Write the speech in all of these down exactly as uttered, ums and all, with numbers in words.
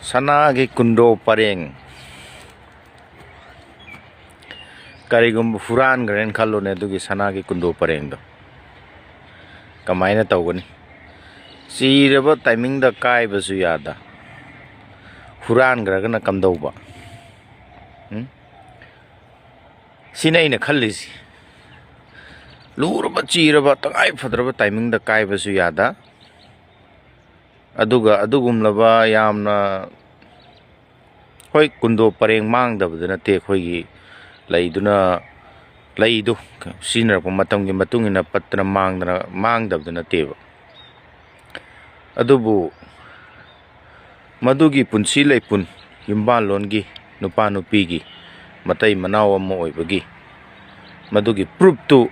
ꯁꯅꯥꯒꯤ ꯀꯨꯟꯗꯣ ꯄꯔꯦꯡ ꯀꯔꯤꯒꯨꯝꯕ ꯍꯨꯔꯥꯟꯈ꯭ꯔꯦꯅ ꯈꯜꯂꯣꯅꯦ, ꯑꯗꯨꯒꯤ ꯁꯅꯥꯒꯤ ꯀꯨꯟꯗꯣ ꯄꯔꯦꯡꯗꯣ ꯀꯃꯥꯏꯅ ꯇꯧꯒꯅꯤ? ꯆꯤꯔꯕ ꯇꯥꯏꯃꯤꯡꯗ ꯀꯥꯏꯕꯁꯨ ꯌꯥꯗ, ꯍꯨꯔꯥꯟꯈ꯭ꯔꯒꯅ ꯀꯝꯗꯧꯕ? ꯎꯝ? ꯁꯤꯅ ꯑꯩꯅ ꯈꯜꯂꯤꯁꯤ꯫ ꯂꯨꯔꯕ, ꯆꯤꯔꯕ, ꯇꯉꯥꯏ ꯐꯗ꯭ꯔꯕ ꯇꯥꯏꯃꯤꯡꯗ ꯀꯥꯏꯕꯁꯨ ꯌꯥꯗ, ꯑꯗꯨꯒ ꯑꯗꯨꯒꯨꯝꯂꯕ ꯌꯥꯝꯅ, ꯍꯣꯏ, ꯀꯨꯟꯗꯣ ꯄꯔꯦꯡ ꯃꯥꯡꯗꯕꯗꯤ ꯅꯠꯇꯦ, ꯑꯩꯈꯣꯏꯒꯤ ꯂꯩꯗꯨꯅ, ꯂꯩꯗꯨ ꯁꯤꯖꯤꯟꯅꯔꯛꯄ ꯃꯇꯝꯒꯤ ꯃꯇꯨꯡ ꯏꯟꯅ ꯄꯠꯇꯅ ꯃꯥꯡꯗꯅ, ꯃꯥꯡꯗꯕꯗꯤ ꯅꯠꯇꯦꯕ꯫ ꯑꯗꯨꯕꯨ ꯃꯗꯨꯒꯤ ꯄꯨꯟꯁꯤ ꯂꯩꯄꯨꯟ, ꯌꯨꯝꯕꯥꯜꯂꯣꯟꯒꯤ, ꯅꯨꯄꯥ ꯅꯨꯄꯤꯒꯤ ꯃꯇꯩ ꯃꯅꯥꯎ ꯑꯃ ꯑꯣꯏꯕꯒꯤ ꯃꯗꯨꯒꯤ ꯄ꯭ꯔꯨꯞꯇꯨ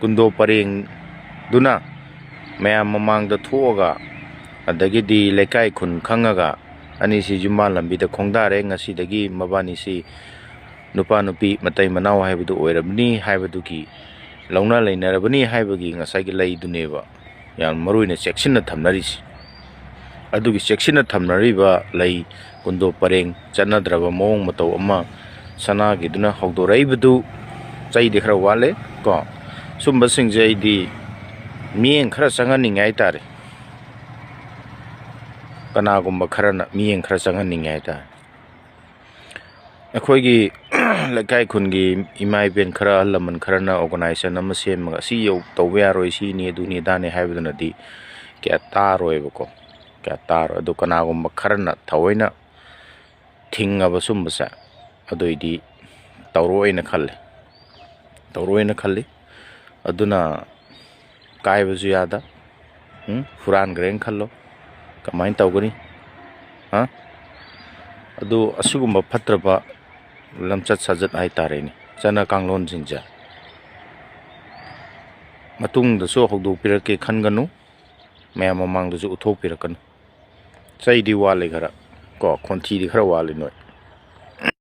ꯀꯨꯟꯗꯣ ꯄꯔꯦꯡꯗꯨꯅ ꯃꯌꯥꯝ ꯃꯃꯥꯡꯗ ꯊꯣꯛꯑꯒ, ꯑꯗꯒꯤꯗꯤ ꯂꯩꯀꯥꯏ ꯈꯨꯟ ꯈꯪꯉꯒ, ꯑꯅꯤꯁꯤ ꯌꯨꯝꯕꯥꯜ ꯂꯝꯕꯤꯗ ꯈꯣꯡꯗꯥꯔꯦ, ꯉꯁꯤꯗꯒꯤ ꯃꯕꯥꯅꯤꯁꯤ ꯅꯨꯄꯥ ꯅꯨꯄꯤ ꯃꯇꯩ ꯃꯅꯥꯎ ꯍꯥꯏꯕꯗꯨ ꯑꯣꯏꯔꯕꯅꯤ ꯍꯥꯏꯕꯗꯨꯒꯤ, ꯂꯧꯅ ꯂꯩꯅꯔꯕꯅꯤ ꯍꯥꯏꯕꯒꯤ ꯉꯁꯥꯏꯒꯤ ꯂꯩꯗꯨꯅꯦꯕ ꯌꯥꯝ ꯃꯔꯨ ꯑꯣꯏꯅ ꯆꯦꯛꯁꯤꯟꯅ ꯊꯝꯅꯔꯤꯁꯤ꯫ ꯑꯗꯨꯒꯤ ꯆꯦꯛꯁꯤꯟꯅ ꯊꯝꯅꯔꯤꯕ ꯂꯩ ꯀꯨꯟꯗꯣ ꯄꯔꯦꯡ ꯆꯠꯅꯗ꯭ꯔꯕ ꯃꯑꯣꯡ ꯃꯇꯧ ꯑꯃ ꯁꯅꯥꯒꯤꯗꯨꯅ ꯍꯧꯗꯣꯔꯛꯏꯕꯗꯨ ꯆꯩꯗꯤ ꯈꯔ ꯋꯥꯠꯂꯦ ꯀꯣ꯫ ꯁꯨꯝꯕꯁꯤꯡꯁꯦ ꯑꯩꯗꯤ ꯃꯤꯠꯌꯦꯡ ꯈꯔ ꯆꯪꯍꯟꯅꯤꯡꯉꯦ ꯍꯥꯏꯇꯥꯔꯦ꯫ ꯀꯅꯥꯒꯨꯝꯕ ꯈꯔꯅ ꯃꯤꯠꯌꯦꯡ ꯈꯔ ꯆꯪꯍꯟꯅꯤꯡꯉꯦ ꯍꯥꯏꯇꯥꯔꯦ꯫ ꯑꯩꯈꯣꯏꯒꯤ ꯂꯩꯀꯥꯏ ꯈꯨꯟꯒꯤ ꯏꯃꯥ ꯏꯕꯦꯟ ꯈꯔ, ꯑꯍꯜ ꯂꯃꯟ ꯈꯔꯅ organization ꯑꯃ ꯁꯦꯝꯃꯒ, "ꯑꯁꯤ ꯌꯧ-, ꯇꯧꯕ ꯌꯥꯔꯣꯏ, ꯁꯤꯅꯤ, ꯑꯗꯨꯅꯤ, ꯑꯗꯥꯅꯤ" ꯍꯥꯏꯕꯗꯨꯅꯗꯤ ꯀꯌꯥ ꯇꯥꯔꯣꯏꯕꯀꯣ, ꯀꯌꯥ ꯇꯥꯔꯣꯏ꯫ ꯑꯗꯨ ꯀꯅꯥꯒꯨꯝꯕ ꯈꯔꯅ ꯊꯑꯣꯏꯅ ꯊꯤꯡꯉꯕ ꯁꯨꯝꯕꯁꯦ, ꯑꯗꯨꯏꯗꯤ ꯇꯧꯔꯣꯏꯅ ꯈꯜꯂꯦ, ꯇꯧꯔꯣꯏꯅ ꯈꯜꯂꯤ꯫ ꯑꯗꯨꯅ ꯀꯥꯏꯕꯁꯨ ꯌꯥꯗ, ꯎꯝ? ꯍꯨꯔꯥꯟꯈ꯭ꯔꯦꯅ ꯈꯜꯂꯣ, ꯀꯃꯥꯏꯅ ꯇꯧꯒꯅꯤ? ꯍꯥ? ꯑꯗꯨ ꯑꯁꯤꯒꯨꯝꯕ ꯐꯠꯇ꯭ꯔꯕ ꯂꯝꯆꯠ ꯁꯥꯖꯠ ꯍꯥꯏꯇꯥꯔꯦꯅꯦ, ꯆꯠꯅ ꯀꯥꯡꯂꯣꯟꯁꯤꯡꯁꯦ ꯃꯇꯨꯡꯗꯁꯨ ꯍꯧꯗꯣꯛꯄꯤꯔꯛꯀꯦ ꯈꯟꯒꯅꯨ, ꯃꯌꯥꯝ ꯃꯃꯥꯡꯗꯁꯨ ꯎꯠꯊꯣꯛꯄꯤꯔꯛꯀꯅꯨ꯫ ꯆꯩꯗꯤ ꯋꯥꯠꯂꯤ ꯈꯔ ꯀꯣ, ꯈꯣꯟꯊꯤꯗꯤ ꯈꯔ ꯋꯥꯠꯂꯤ ꯅꯣꯏ꯫